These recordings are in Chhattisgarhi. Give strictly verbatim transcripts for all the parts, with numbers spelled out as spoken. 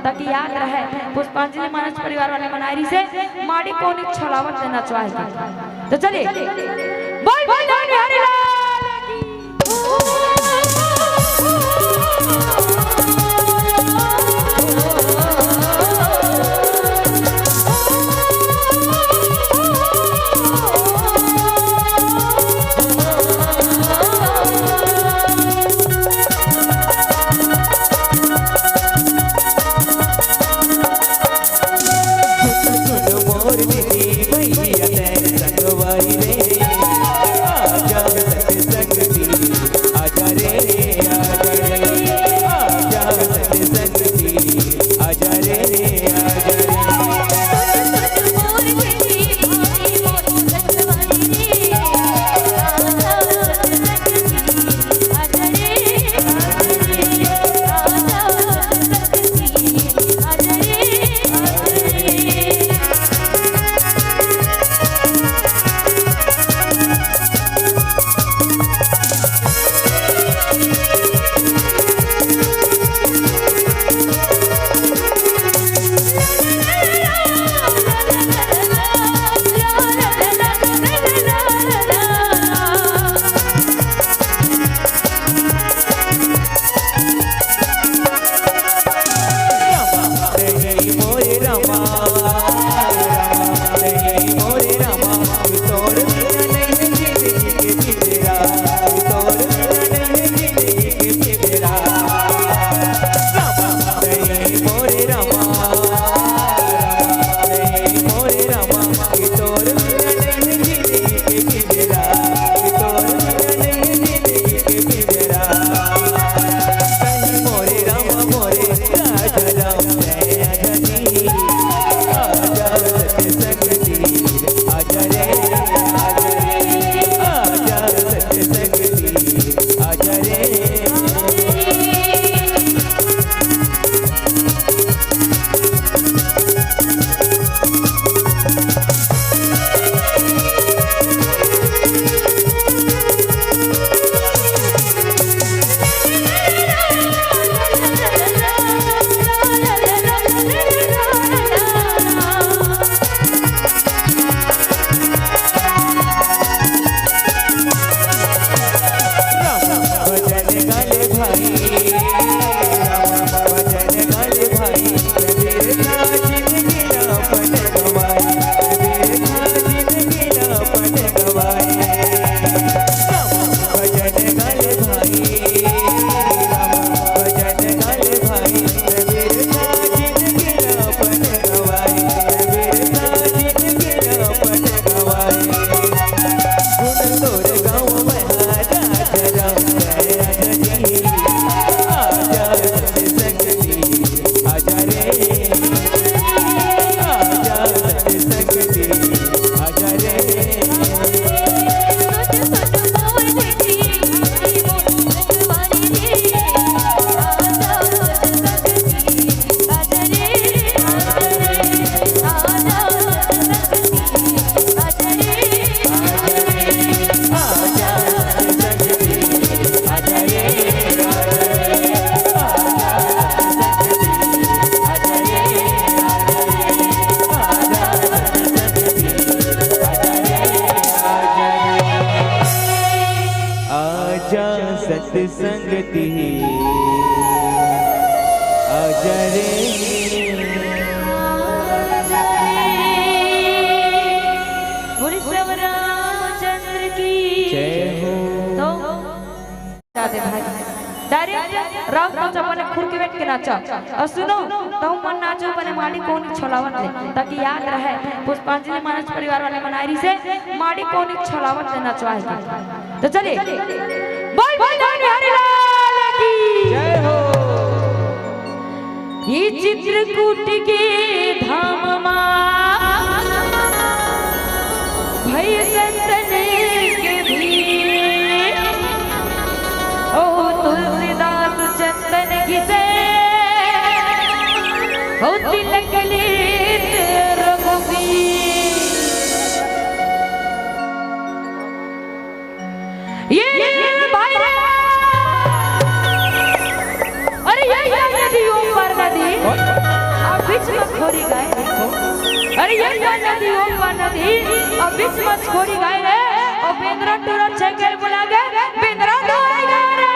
ताकि याद रहे, पुष्पांजलि मानस परिवार वाले मन आए रहिसे, माड़ी कोनी छलावत ले नचवाए के। तो चलिए, बोल बोल धन बिहारी लाल की। आजा सतसंगति, आजा रे। बोले श्री रामचंद्र की जय हो। तो जाते भाई, direct राउत नाच अपन खुरकी बैठ के नाचा। अउ सुनो, तहु मन नाचो अपने माड़ी कोनी छलावत ले, ताकि याद रहे, पुष्पांजलि मानस परिवार वाले मन आए रहिसे, माड़ी कोनी छलावत ले नचवाए के। तो चलिए, बोल बोल धन बिहारी लाल की जय हो। ये चित्रकूट के धाम मा भई संतन के भीड़, ओ तुलसीदास चंदन घिसे, ओ तिलक लेत रघुबीर। ये भाई रे। अरे ये क्या नदी, ओमकार नदी? नदी, ओ पार नदी, अउ बीच म छोड़ी गाय रे, अउ बेंदरा टूरा छेकेल बुला गे, बेंदरा दुहाई गाय रे।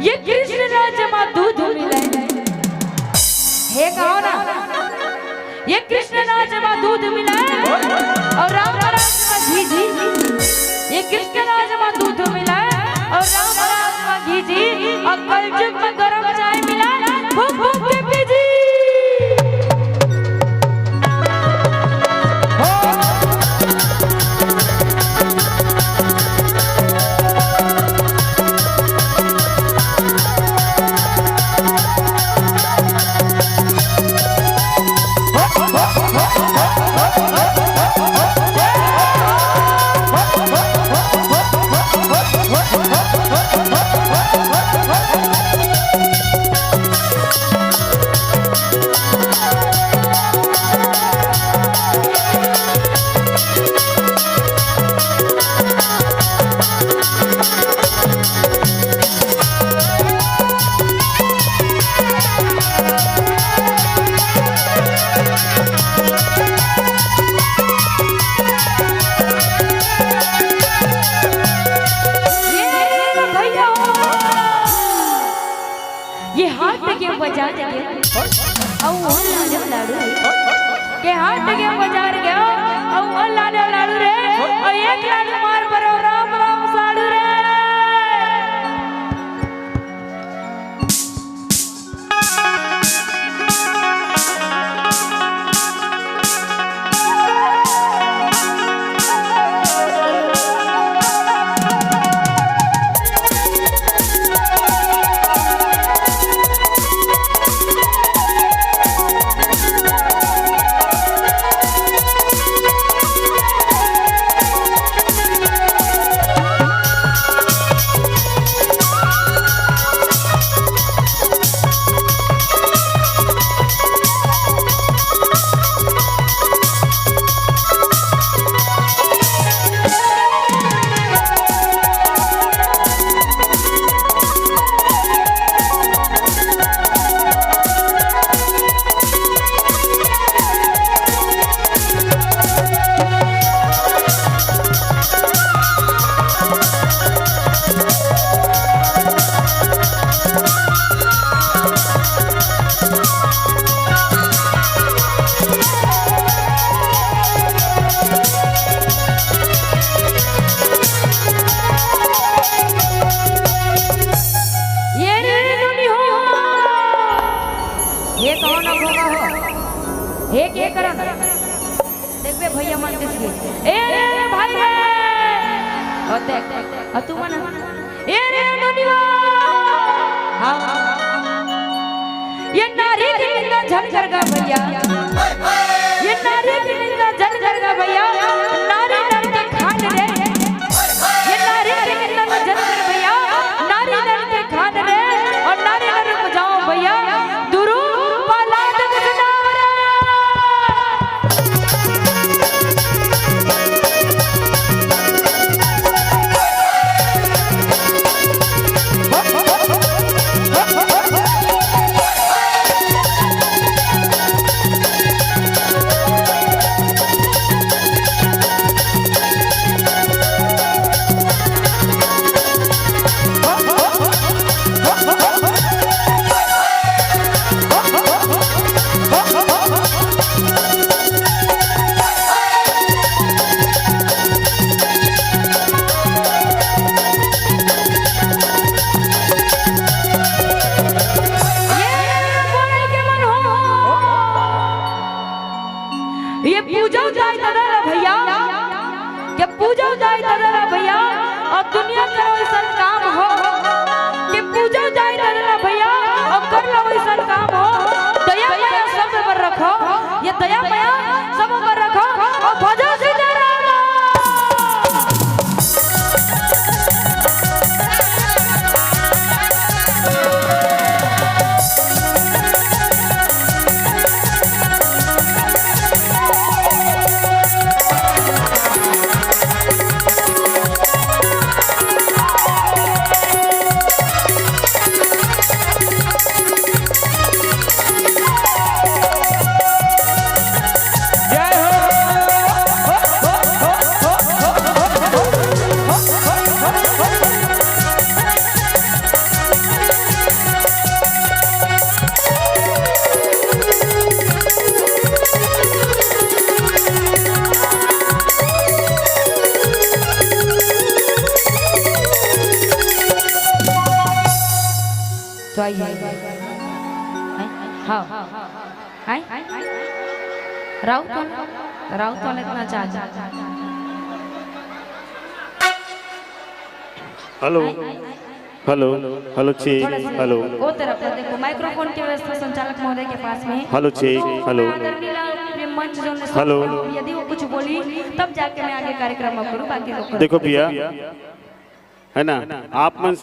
ये कृष्ण राज मा दूध मिले। हे कहो ना, ये कृष्ण राज मा दूध मिले अउ राम राज मा घी जी। ये कृष्ण राज मा दूध मिले अउ राम राज मा घी जी, अउ कलजुग मा गरम चाय मिले, फूंक फूंक के पी जी। ये हाट के बजार के, अउ ओला ले लाडू रे। के हाट के बजार के, अउ ओला ले लाडू रे। अउ एक लाडू मार परो राम राम साडू रे। ये रे नोनी हो, ये कौन घोगा हो? हे के करन? देखबे भैया मन किस के। ए रे भाई रे। ओ देख, अउ तू मन। ए रे नोनी हो। हाँ। ये नारी के निंदा झन कर गा भैया। ये नारी के निंदा झन कर गा भैया। नारी नर के खांड रे। ये नारी के निंदा झन कर भैया। नारी नर के खांड रे। अउ नारी नर को जाओ भैया। दुरु पाला जग जनावर। दे ला भैया, अउ दुनिया करो अइसन काम हो, के पूजा जाए दे ला भैया, अउ कर लो अइसन काम हो। दया मया सब बर रखो, ये दया मया सब बर रखो, अउ भजो सीताराम। तो आइए। हैं? हाँ। हैं? राउत वाला? राउत वाला इतना charge. Hello, hello, hello, check, hello. वो तरफ है, देखो, माइक्रोफोन की व्यवस्था संचालक महोदय के पास में है। Hello, check, hello. आदरणीय प्रेम मंच जो ने हेलो। यदि वो कुछ बोली, तब जाके मैं आगे कार्यक्रम में करूँ, बाकी लोग करो। देखो भैया, है ना, आप मन